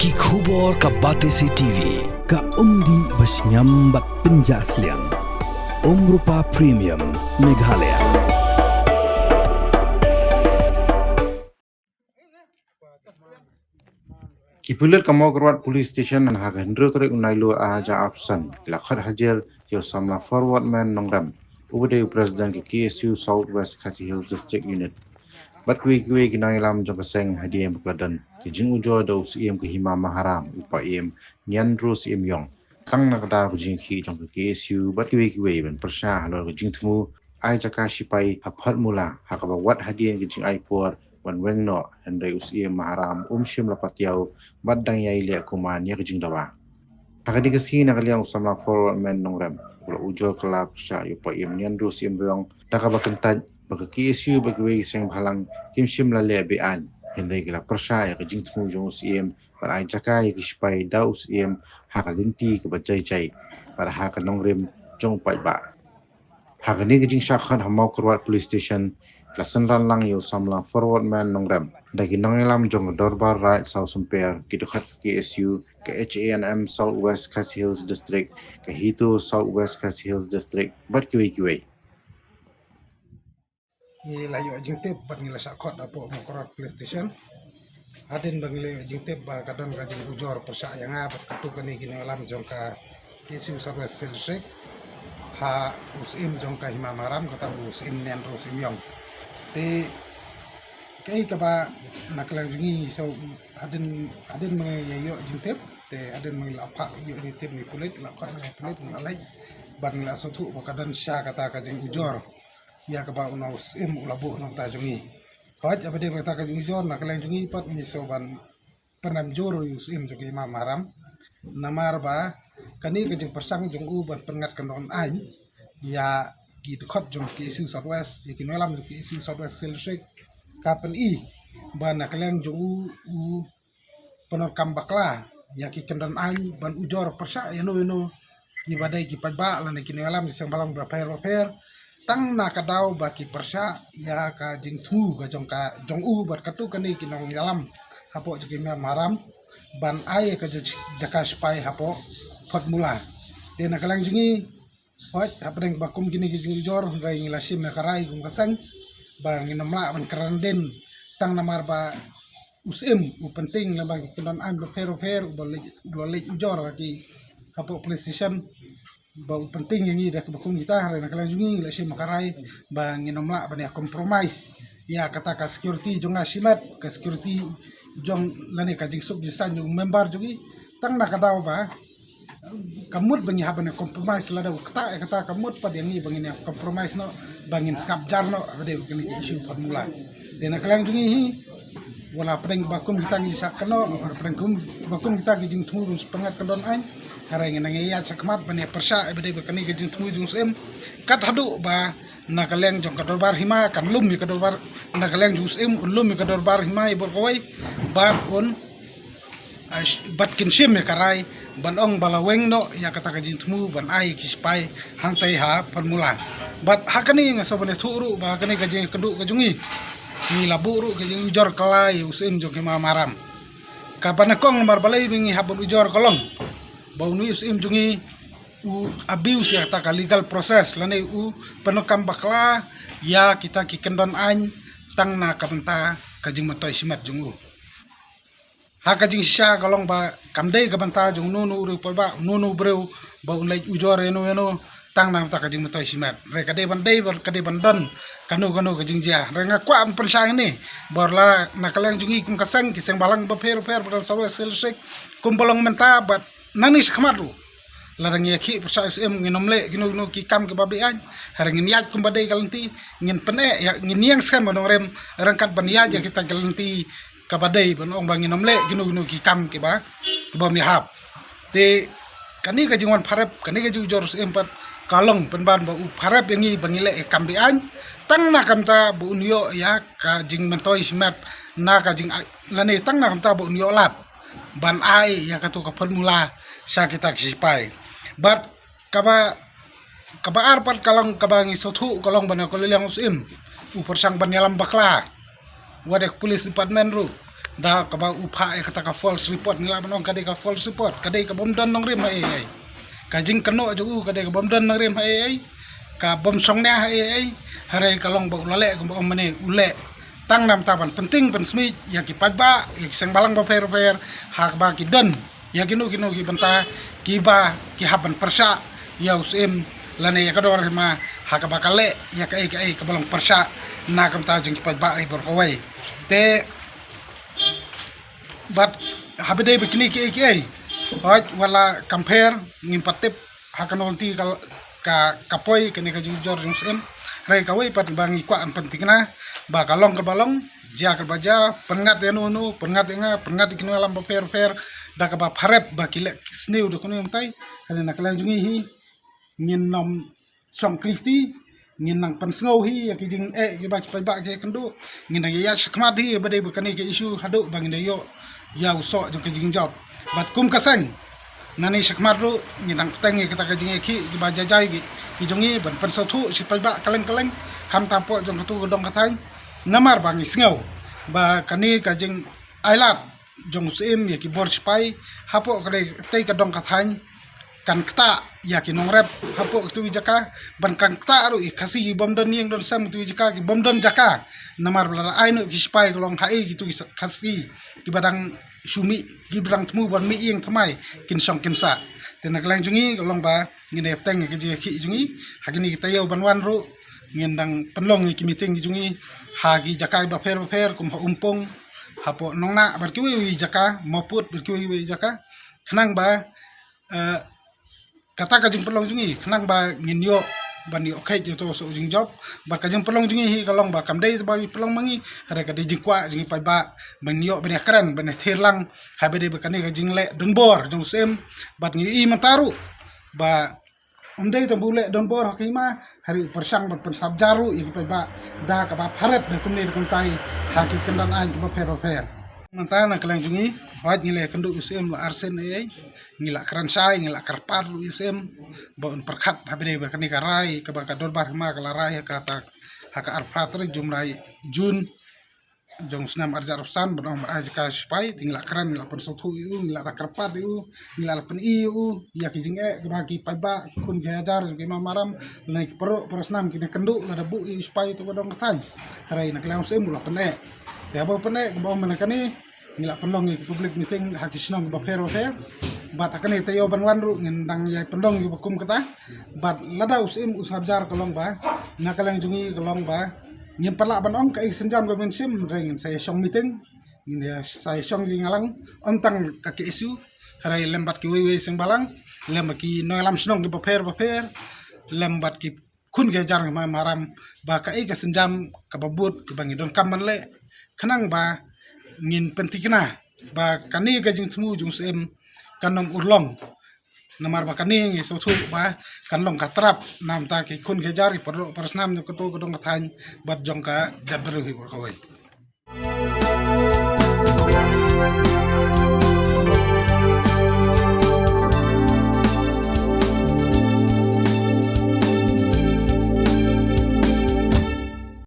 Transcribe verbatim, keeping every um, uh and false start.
Ki khubor ka Batesi T V, ka umdih ba shngiam bad pynjah sliang. Umrupa Premium, Meghalaya. Ki pulit ka Mawkyrwat Police Station ha ka hynriew tarik u Nailur ar hajar arphew san ki la khot hajar ïa u samla Forward Man Nongrem, uba dei u president ka K S U South West Khasi Hills District Unit, bad kiwei kiwei ki nongïalam jong ka seng, hadien ba ki la don ki jingujor da u Syiem ka Hima Maharam, u Paiem Nianru Syiem Yong, tang na ka daw ka jingïakhih jong ka K S U bad kiwei kiwei ban pyrshah halor ka jingthmu ai jaka shipai ha Photmula, ha kaba wat hadien ka jingai por ban weng noh, hynrei u Syiem Maharam um shym la patiaw bad dang ïai leh kumne ïa ka jingdawa. Ha kane ka sngi, na ka liang u samla Forward Man Nongrem, u la ujor kylla pyrshah ïa u Paiem Nianru Syiem Yong da kaba kyntait ba ka K S U bad kiwei ki seng bhalang kim shym la leh be-aiñ, hynrei ki la pyrshah ïa ka jingthmu jong u Syiem ban ai jaka ïa ki shipai da u Syiem ha ka lynti kaba jai jai bad ha ka nongrim jong u paidbah. Ha kane ka jingshah khot ha Mawkyrwat Police Station, la synran lang ïa u samla Forward Man Nongrem da ki nongïalam jong ka Dorbar Raid Sawsymper, ki dkhot ka K S U, ka H A N M South West Khasi Hills District, ka HITO South West Khasi Hills District, bad kiwei kiwei. Ngi la ïoh jingtip bad ngi la shah khot hapoh Mawkyrwat Police Station. Hadien ba ngi la ïoh jingtip ba ka don ka jingujor pyrshah ïa nga bad katto katne ki nongïalam jong ka K S U South West Hills District ha u Syiem jong ka Hima Maharam, kata u Syiem Nianru Syiem Yong. Te kaei kaba na ka liang jong ngi, so hadien, hadien ba ngi ïoh jingtip, te hadien ba ngi la phah ïoh jingtip na ki pulit, la khot na ki pulit, la leit bad ngi la sngewthuh ba ka don shisha kata ka jingujor ïa kaba u nong Syiem u la buh na ka bynta jong ngi. Hooid, haba dei ba kata ka jingujor, na ka liang jong ngi pat ngi sngew ban pyndem jur ïa u Syiem jong ka Hima Maharam. Namar ba kane ka jingpyrshang jong u ban pynngat kyndon aiñ ïa ki dkhot jong ka K S U South West, ïa ki nongïalam jong ka K S U South West Hills District, ka pyni ba na ka liang jong u, u pyndonkam bakla ïa ki kyndon aiñ ban ujor pyrshah ïano ïano kiba dei ki paidbah lane ki nongïalam ki seng bhalang bapher bapher, tang na ka daw ba ki pyrshah ïa ka jingthmu ka jong ka, jong u bad katto katne ki nongïalam hapoh jong ka Hima Maharam ban ai ka ja-, jaka shipai hapoh Photmula. Te na ka liang jong ngi, hooid, hapdeng ba kum kine ki jingujor, hynrei ngi la shim ïa ka rai kum ka seng ba ngin ym lah ban kren dien, tang namar ba u Syiem u pyntieng lyngba ki kyndon aiñ bapher bapher uba leit, uba leit ujor ha ki, hapoh police station, ba u pyntieng ïa ngi da kaba kum kita. Hynrei na ka liang jong ngi, ngi la shim ïa ka rai ba ngin ym lah ban ïa compromise ïa kata ka security jong nga shimet, ka security jong lane ka jingsuk jingsaiñ jong u member jong ngi, tang na ka daw ba ka mut ba ngi hap ban ïa compromise. Lada u ktah ïa kata, ka mut pat ïa ngi ba ngin ïa compromise noh, ba ngin sngap jar noh haba dei kane ka issue Photmula. Te na ka liang jong ngi hi, wat la pdeng ba kum kita ngi shah kynnoh, wat la pdeng kum, ba kum kita ki jingthmu ban pynngat kyndon aiñ, hynrei ngi nang ïaid shakhmat ban ïa pyrshah ïa ba dei ba kane ka jingthmu jong u Syiem, kat haduh ba na ka liang jong ka dorbar hima kan lum ïa ka dorbar, na ka liang jong u Syiem un lum ïa ka dorbar hima ïa bor kawei, bad un, ah, sh-, bad kin shim ïa ka rai ban ong ba la weng noh ïa kata ka jingthmu ban ai ki shipai hangtai ha Photmula. Bad ha kane nga sngew ban ïathuh ruh ba ha kane ka jingïakynduh ka jong ngi, ngi la buh ruh ka jingujor kylla ïa u Syiem jong ka Hima Maharam. Kaba nyngkong namar balei ba ngi hap ban ujor ka long ba une u Syiem jong ngi u abuse ïa kata ka legal process lane u pyndonkam bakla ïa kita ki kyndon aiñ tang na ka bynta ka jingmyntoi shimet jong u. Ha ka jingshisha ka long ba kam dei ka bynta jong uno uno u briew paidbah, uno uno u briew ba un leit ujor ïano ïano tang na ka bynta ka jingmyntoi shimet. Hynrei ka dei ban dei, ka dei ban don kano kano ka jingjia. Hynrei nga kwah ban pynshai hangne ba la na ka liang jong ngi kum ka seng, ki seng bhalang bapher bapher ba don South West Hills District, kumba long mynta bad nangne shakhmat ruh, lada ngi ïakhih pyrshah ïa u Syiem, ngin ym leh kino kino ki kam kiba beiñ. Hynrei ngin ïaid kumba dei ka lynti, ngin pyneh ïa, ngin ïeng skhem ba nongrim ryngkat ban ïaid ïa kita ki lynti kaba dei, ban ong ba ngin ym leh kino kino ki kam kiba, kiba ym ïahap. Te kane ka jingwan pharep, kane ka jingujor u Syiem pat ka long pynban ba u pharep ïa ngi ba ngi leh ïa ki kam beiñ tang na ka bynta ba un ïoh ïa ka jingmyntoi shimet, na ka jing, lane tang na ka bynta ba un ïoh lad ban ai ïa kato ka Photmula sha kita ki shipai. Bad kaba, kaba ar pat ka long, kaba ngi sngewthuh ka long ba na ka liang u Syiem u pyrshang ban ïalam bakla wat ïa ka police department ruh. Da kaba u phah ïa kata ka false report, ngi lah ban ong ka dei ka false report, ka dei ka bym don nongrim ha ei ei. Ka jingkynnoh jong u ka dei ka bym don nongrim ha ei ei, ka bym shong nia ha ei ei. Hynrei ka long ba u la leh kumba ong mynne, u leh tang namar ban pynting pynsmit ïa ki paidbah, ïa ki seng balang bapher bapher, ha kaba ki don ïa kino kino ki bynta kiba ki hap ban pyrshah ïa u Syiem lane ïa ka dorbar hima, ha kaba ka leh ïa kaei kaei kaba long pyrshah na ka bynta jong ki paidbah baroh kawei. Te bad haba dei ba kine kiei kiei, hooid, wat la compare, ngim pat tip ha kano ka lynti ka, ka, ka poi kane ka jingjur jong u Syiem. Hynrei kawei pat ba ngi kwah ban pynthikna ba ka long kaba long, jia kaba jia, pynngat ïa uno uno, pynngat ïa nga, pynngat ïa kino ïalam bapher bapher, da kaba pharep ba ki leh sniew da kano ïa batai. Hynrei na ka liang jong ngi hi, ngin nym shong kli kti, ngin nang pynsngew hi ïa ki jingeh kiba ki paidbah ki ïakynduh, ngin nang ïaid shakhmat hi ba dei ba kane ka issue haduh ba ngin da ïoh ïa u soh jong ka jingjop. Bad kum ka seng, nangne shakhmat ruh ngin nang bteng ïa kata ka jingïakhih kiba jai jai ki, ki jong ngi ban pynsngewthuh sha ki paidbah kylleng kylleng, khamtam hapoh jong katei ka dong ka thaiñ. Namar ba ngi sngew ba kane ka jingailad jong u Syiem ïa ki bor shipai hapoh katei ka dong ka thaiñ kan ktah ïa ki nongrep hapoh kitu ki jaka, bad kan ktah ruh ïa ki Khasi ki bym don ïing don sem kitu ki jaka, ki bym don jaka. Namar ba lada ai noh ki shipai ka long haei kitu ki Khasi kiba dang shu mih, kiba dang thmu ban mih ïing thymmai, kin shong kin sah. Te na ka liang jong ngi ka long ba ngin ïa bteng ïa ka jingïakhih jong ngi, ha kine ki taïew ban wan ruh ngin dang pynlong ïa ki meeting jong ngi ha ki jaka bapher bapher, kum ha Umpung, hapoh Nongnah bad kiwei kiwei jaka, Mawpud bad kiwei kiwei jaka, khnang ba, eh, kata ka jingpynlong jong ngi khnang ba ngin ïoh ban ïoh kheit ïa uto u soh jingjop. Bad ka jingpynlong jong ngi hi ka long ba kam dei ba ngi pynlong ma ngi, hynrei ka dei jingkwah jong ngi paidbah ba ngin ïoh ban ïakren, ban ïathir lang haba dei ba kane ka jingleh donbor jong u Syiem. Bad ngi i mynta ruh ba ym dei tang ba u leh donbor ha ka hima, hynrei u pyrshang ban pynsabjar ruh ïa ki paidbah da kaba pharep da kumne da kumtai ha ki kyndan aiñ kiba pher bapher. Mynta na ka liang jong ngi, hooid, ngi la ïakynduh ïa u Syiem la arsien ei ei, ngi la kren shai, ngi la kyrpad ruh ïa u Syiem ba un pyrkhat haba dei ba kane ka rai kaba ka dorbar hima ka la rai ha kata, ha ka arphew phra tarik jong u bnai June jong u snem arhajar arphew san, ban ong ban ai jaka shipai. Te ngi la kren, ngi la pynsngewthuh ïa u, ngi la da kyrpad ïa u, ngi la da pyni ïa u ïa ki jingeh kiba ki paidbah, ki khun ki hajar jong ki Maram, lane ki paralok parasnam kin ïakynduh lada buh ïa u shipai uto uba dong ka thaiñ. Hynrei na ka liang u Syiem u la pyneh. Te haba u pyneh, kumba ong mynne kane, ngi la pynlong ïa ki public meeting ha ki shnong kiba pher bapher. Bad ha kane ka taïew ban wan ruh ngin dang ïai pynlong ïa kiba kum kata. Bad lada u Syiem u sabjar ka long ba, na ka liang jong ngi ka long ba ngim pat lah ban ong kaei ka sienjam kaba ngin shim, hynrei ngin sa ïa shong meeting, ngin ïa sa ïa shong jingïalang, ym tang ka KSU, hynrei lem bad kiwei kiwei seng balang, lem bad ki nongïalam shnong kiba pher bapher, lem bad ki khun ki hajar ki Maram, ba kaei ka sienjam kaba bud kaba ngi donkam ban leh, khnang ba ngin pynthikna ba kane ka jingthmu jong u Syiem kan ym urlong. Namar ba kane ngi sngewthuh ba kan long ka trap na ka bynta ki khun ki hajar, ki paralok parasnam jong kato ka dong ka thaiñ bad jong ka jaitbynriew hi baroh kawei.